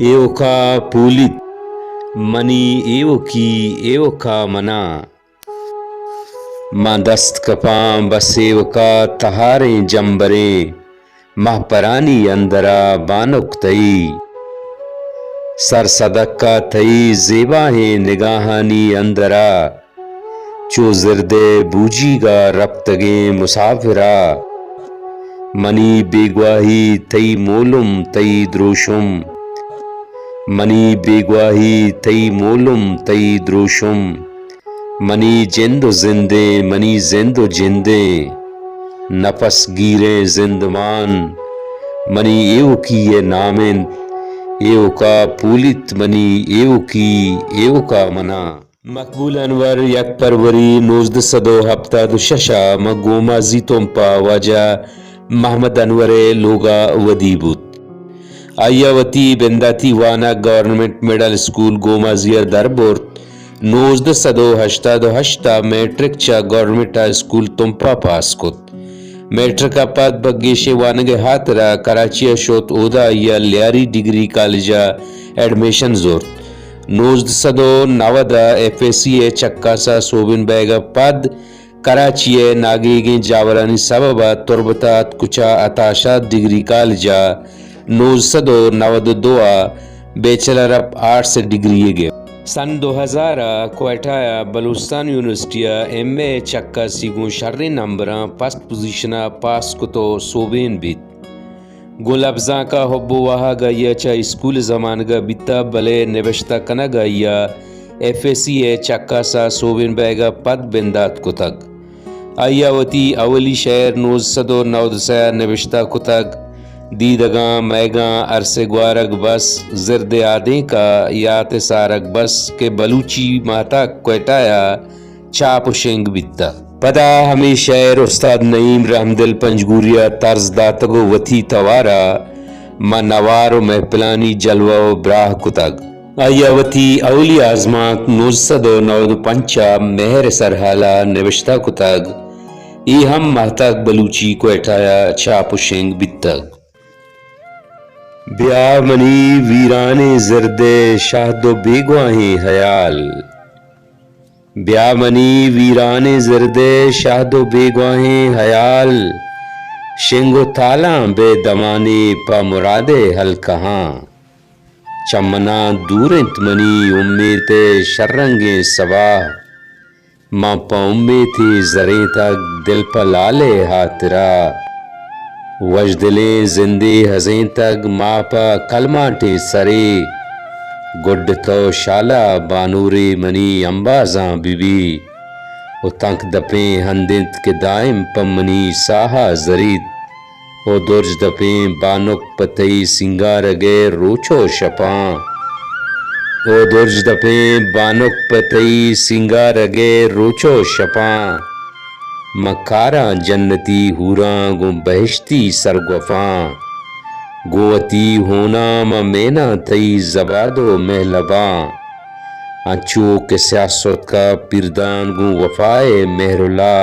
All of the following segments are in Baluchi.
ایوکا پولیت، منی ایوکی، ایوکا منا۔ ما دست کپاں بس ایوکا تہاریں جمبریں مہپرانی اندرا بانک تئی۔ سر سدکا تئی زیباہیں نگاہانی اندرا چو زردئے بوجیگا رپتگیں مسافرا۔ منی بیگواہی تئی مولم تئی دروشم، منی بیگواہی تئی مولم تئی دروشم۔ منی جند و زندیں، منی زند و جندیں، نپس گیریں زندمان منی ایوکی ءِ نام انت۔ ایوکا پولیت منی ایوکی، ایوکا منا۔ مقبول انور یک پروری نوزدہ سد و ہپتاد و شش ءَ ماں گومازی تمپ ءَ واجہ محمد انور ءِ لوگ ءَ ودی بوت۔ آئی ءَ وتی بنداتی وانگ گورنمنٹ مڈل اسکول گومازی ءَ در برت۔ نوزدہ سد و ہشتاد و ہشت ءَ میٹرک چہ گورنمنٹ ہائی اسکول تمپ ءَ پاس کت۔ میٹرک ءَ پد پہ گیشیں وانگ ءِ ہاترا کراچی ءَ شت، اودا آئی ءَ لیاری ڈگری کالج ءَ ایڈمیشن زرت۔ نوزدہ سد و نود ءَ ایف ایس سی ءِ چکاس ءَ سوبین بئیگ ءَ پد کراچی ءِ ناگیگیں جاورانی سبب ءَ تربت ءَ اتک، چہ عطا شاد ڈگری کالج ءَ نوزدہ سد و نود و دو ءَ بیچلر آف آرٹس ءِ ڈگری یے گپت۔ سن دو ہزار ءَ کوئٹہ ءَ بلوچستان یونیورسٹی ءَ ایم اے ءِ چکاسی گوں شریں نمبراں فرسٹ پوزیشن ءَ پاس کت ءُ سوبین بیت۔ گوں لبزانک ءَ حب ءُ واہگ آئی ءَ چہ اسکول ءِ زمانگ ءَ بیتہ، بلے نبشتہ کنگ آئی ءَ ایف ایس سی ءِ چکاس ءَ سوبین بئیگ ءَ پد بندات کتگ۔ آئی ءَ وتی اولی شئیر نوزدہ سد و نود ءُ سئے ءَ نبشتہ کتگ، دیدگاں مئیگاں ارس ءِ گوارگ بس، زرد ءِ آدینک ءَ یات ءِ سارگ بس کہ بلوچی ماہتاک کوئٹہ ءَ چاپ ءُ شنگ بیتہ۔ پدا ہمے شئیر استاد نعیم رحمدل پنجگوری ءَ طرز داتگ ءُ وتی توار ءَ ماں نوار ءُ محفلانی جلوہ ءُ براہ کتگ۔ آئی ءَ وتی اولی آزمانک نوزدہ سد و نود ءُ پنچ ءَ مہر ءِ سرحال ءَ نبشتہ کتگ۔ اے ہم ماہتاک بلوچی کوئٹہ ءَ چاپ ءُ شنگ بیتگ۔ بیا منی ویرانیں زرد ءِ شہد ءُ بیگواہیں ہیال۔ بیا منی ویرانیں زرد ءِ شہد ءُ بیگواہیں ہیال، شنگ ءُ تالاں بئے دمانے پہ مراد ءِ ہلکہاں۔ چہ منا دور انت منی امیت ءِ شررنگیں سباہ، من پہ امیتے زرینتگ دل پہ لال ءِ ہاترا۔ وژدلیں زندے ہزینتگ ما پہ کلمانٹیں سرے۔ گڈ تو شالا بانورے منی امبازاں بہ بی، ءُ تنک دپیں ہند انت کہ دائم پہ منی ساہ ءَ زریت۔ او درج دپیں بانک پہ تئی سینگارگ ءِ روچ ءُ شپاں۔ او درج دپیں بانک پہ تئی سینگارگ ءِ روچ ءُ شپاں۔ من کاراں جنتی حوراں گوں بہشتی سرگوفاں۔ گوں وتی ہوناں من میناں تئی زباد ءُ مہلباں۔ انچو کہ سیاہ ستکگ پیردان گوں وفا ءِ مہرلا۔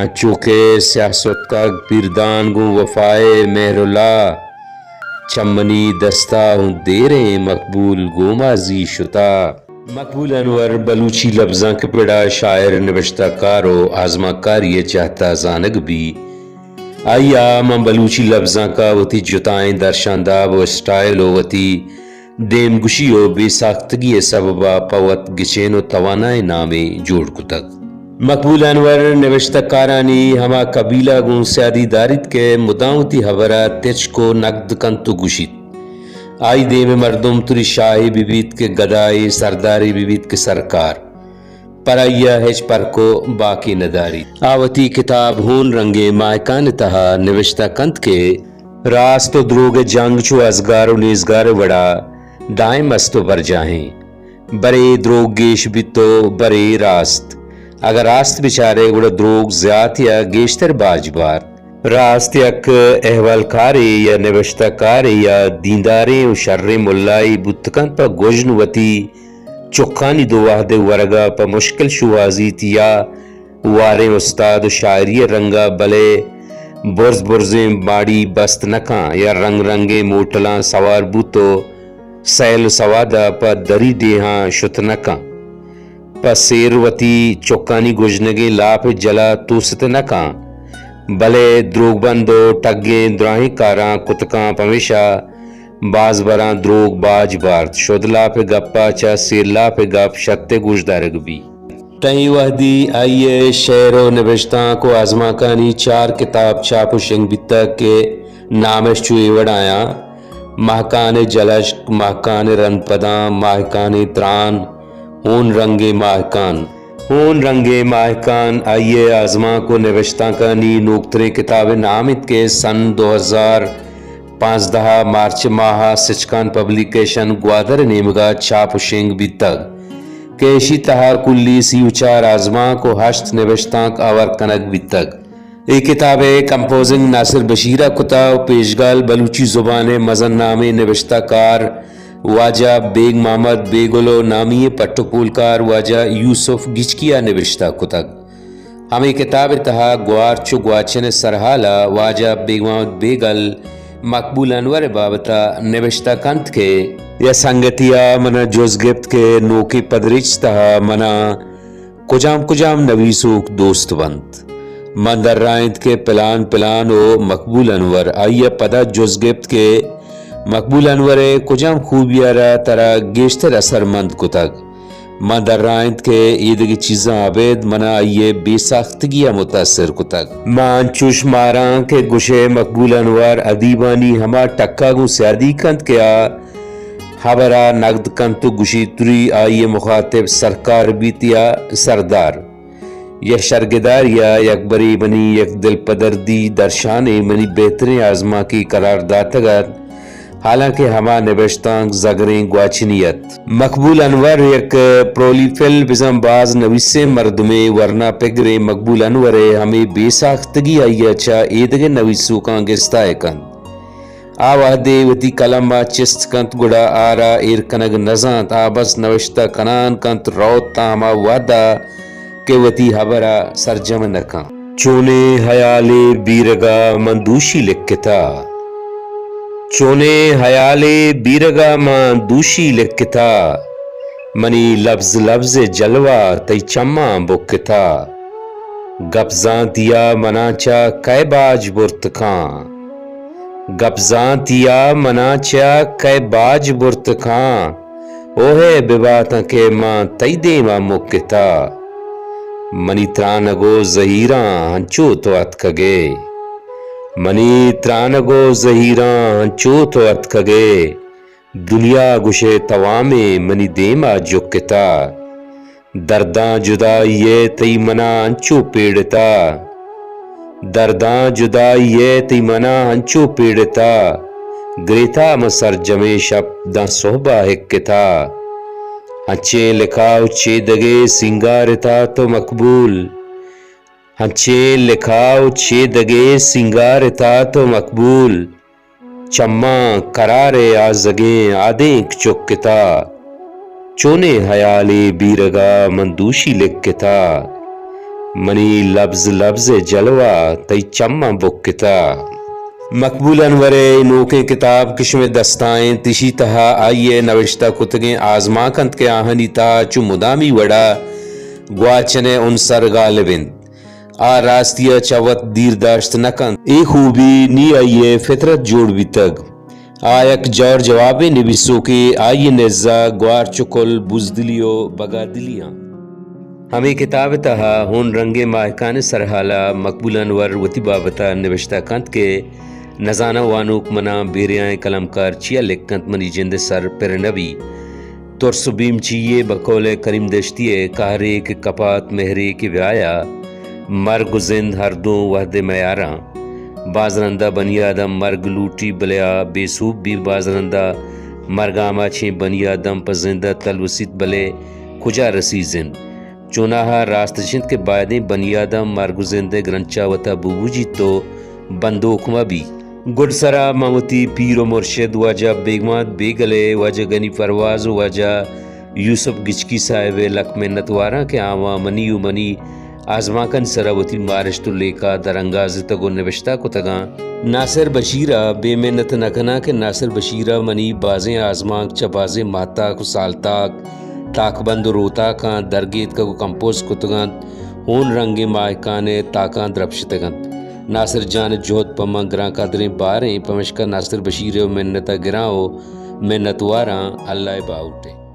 انچو کہ سیاہ ستکگ پیردان گوں وفا ءِ مہرلا، چہ منی دستا ہوں دیریں مقبول گومازی شتا۔ مقبول انور بلوچی لبزانک ءِ پڑا شاعر، نبشتہ کار ءُ آزمانکاری ءِ جہتا زانگ بی۔ آئی ءَ ماں بلوچی لبزانک ءَ وتی جتائیں درشانداب ءُ اسٹائل ءُ وتی دیمگوشی ءُ بے ساختگی ءِ سبب ءَ پہ وت گچین ءُ توانائیں نامے جوڑ کتگ۔ مقبول انور نبشتہ کارانی ہما قبیلہ گوں سیادی داریت کہ مدام وتی ہبر ءَ تچک ءُ نقد کنت ءُ گوشیت، آئی دیم ءِ مردم تری شاہے بہ بیت کہ گدائے، سردارے بہ بیت کہ سرکار، پر آئی ءَ ہچ پرک ءُ باکے نہ داریت۔ آ وتی کتاب ہون رنگیں ماہکان ءِ تہا نبشتہ کنت کہ راست ءُ دروگ ءِ جنگ چو ازگار ءُ نیزگار ءِ وڑا دائم است ءُ برجاہیں۔ برے دروگ گیش بیت ءُ برے راست۔ اگاں راست بچارئے گڑا دروگ زیات یا گیشتر باج بارت۔ راست یک احوالکارے یا نبشتہ کارے یا دینداریں ءُ شریں ملائے بوت کنت پہ گژن وتی چکانی دو وہد ءِ ورگ ءَ پہ مشکل شوہازیت یا واریں استاد ءُ شاعری ءِ رنگ ءَ، بلے برز برزیں ماڑی بست نہ کن یا رنگ رنگیں موٹلاں سوار بوت ءُ سیل و سواد ء پہ دری ڈیہاں شت نہ کن۔ پہ سیر وتی چکانی گژنگیں لاپ ء جلا توست نہ کن۔ بلے دروگبند و ٹگیں دراہیں کاراں کت کن، پمیشا باز براں دروگ باج بارت۔ شد لاپ ء گپا چہ سیر لاپ ء گپ شت ء گوشدارگ بی۔ تئی وہدی آئی ء شعر و نبشتانک و آزمانکانی چار کتاب چاپ و شنگ بیتگ کہ نامش چو اے وڑایاں: ماہکان جلشک، ماہکان رندپداں، ماہکان تران، ہون رنگیں ماہکان۔ ہون رنگیں ماہکان آئی ء آزمانک و نبشتانکانی نوکتریں کتاب ء نام انت کہ سن دو ہزار پانزدہ ء مارچ ماہ ء سچکان پبلیکیشن گوادر ء نیمگ ء چاپ و شنگ بیتگ کہ ایشی تہا کلی سی و چار آزمانک و ہشت نبشتانک آور کنگ بیتگ۔ اے کتاب ء کمپوزنگ ناصر بشیر ء کتہ و پیشگال بلوچی زبان ء مزن نامیں نبشتہ کار واجہ بیگ محمد بیگل و نامی پٹ و پولکار واجہ یوسف گچکی ء نبشتہ کتگ۔ ہمے کتاب ء تہا گوار چو گواچن ء سرحال ء واجہ بیگ محمد بیگل مقبول انور ء بابت ء نبشتہ کنت کہ یک سنگتی ء من ء جز گپت کہ نوکیں پدریچ تہا من ء کجام کجام نویسوک دوست بنت؟ من درائینت کہ پلان پلان و مقبول انور۔ آئی ء پدا جز گپت کہ مقبول انور ء کجام خوبی ء را ترا گیشتر اثرمند کتگ؟ من درائینت کہ ایدگہ چیزاں ابید من ء آئی ء بے ساختگی ء متاثر کتگ۔ من انچوش ماراں کہ گشئے مقبول انور ادیبانی ہما ٹکا گوں سیادی کنت کہ آ ہبر ء نگد کنت و گوشیت، تری آئی ء مخاطب سرکار بیت یا سردار۔ یک شرگدارے ء یک برے منی یک دلپدردی درشانے منی بہتریں آزمانکے قرار داتگ ات، حالانکہ ہما نبشتانک زگریں گواچنی ات۔ مقبول انور یک پرولیفل بزاں باز نویسیں مردمے، ورنا پگریں مقبول انور ء ہمے بے ساختگی آئی ء چہ ایدگہ نویسوکاں گستائے کنت۔ آ وہدے وتی قلم ء چست کنت، گڑا آرا ایر کنگ نہ زانت۔ آ بس نوشتہ کنان کنت، روت تاں ہما وہد ء کہ وتی ہبر ء سرجم نہ کن۔ چونیں ہیالے بیرگ ء من دوشی لکتہ، چونیں ہیالے بیرگ ء من دوشی لکتہ، منی لبز لبز ء جلوہ تئی چماں بکتہ۔ گپ زانتی ء منا چہ کئے باج برت کاں؟ گپ زانتی ء منا چہ کئے باج برت کاں؟ اوہے بباتاں کہ من تئی دیم ء مکتہ۔ منی ترانگ و زہیراں انچو تو اتکگے۔ منی ترانگ و زہیراں انچو تو اتکگے۔ دنیا گوشئے توامیں منی دیما جکتہ۔ درداں جدائی ء تئی منا انچو پیڑتہ۔ درداں جدائی ء تئی منا انچو پیڑتہ۔ گریتہ من سرجمیں شپ داں سہبا ہکتہ۔ انچیں لکھاؤ چیدگے سینگارتہ تو مقبول۔ انچیں لکھاؤ چیدگے سینگارتہ تو مقبول۔ چماں قرار ء آزگیں آدینک چکتہ۔ چونیں ہیالے بیرگ ء من دوشی لکتہ۔ منی لبز لبز ء جلوہ تئی چماں بکتہ۔ مقبول انور ء نوکیں کتاب کہ شمئے دستا انت، ایشی تہا آئی ء نوشتہ کتگیں آزمانک انت کہ آہانی تہا چو مدامی وڑا گواچن ء عنصر غالب انت۔ آ راستی ء چہ وت دیر داشت نہ کنت۔ اے خوبی نی آئی ء فطرت جوڑ بیتگ۔ آ یک جور جوابیں نبیسوکے، آئی ء نزا گوار چکل بزدلی و بگادلی آں۔ ہمے کتاب ء تہا ہون رنگیں ماہکان ء سرحال ء مقبول انور وتی بابت ء نبشتہ کنت کہ نزاناں وانوک منا بیریائیں قلمکار چیا لکھ کنت، منی جند ء سر پر نہ بی۔ ترس و بیم چی یے؟ بقول کریم دشتی ء قہرے کہ کپات، مہرے کہ بیایا۔ مرگ و زند ہر دوں وہد ء میاراں۔ باز رندا بنی آدم مرگ لوٹی، بلے آ بے سوب بی۔ باز رندا مرگ آماچیں بنی آدم پہ زند ء تلوسیت، بلے کجا رسی زند؟ چوناہا راست اش انت کہ بایدیں بنی آدم مرگ و زند ء گرنچا وتا ببوجیت و بندوک مہ بی۔ گڈسرا من وتی پیر و مرشد واجہ بیگ محمد بیگل ء واجہ گنی پرواز و واجہ یوسف گچکی صاحب ء لک منت واراں کہ آواں منی و منی آزمانکانی سرا وتی مارشت و لیکہ درانگازتگ و نبشتہ کتگاں۔ ناصر بشیرا بے منت نہ کناں کہ ناصر بشیرا منی بازیں آزمانک چہ بازیں ماہتاک و سالتاک، تاکبند و روتاکاں درگیتکگ و کمپوز کتگ انت، ہون رنگیں ماہکانئے تاکاں درپشتگ انت۔ ناصر جان جہد پہ من گران قدریں باریں، پمشکا ناصر بشیرئے و منتا گراں و منتواراں۔ اللہ باہوٹے۔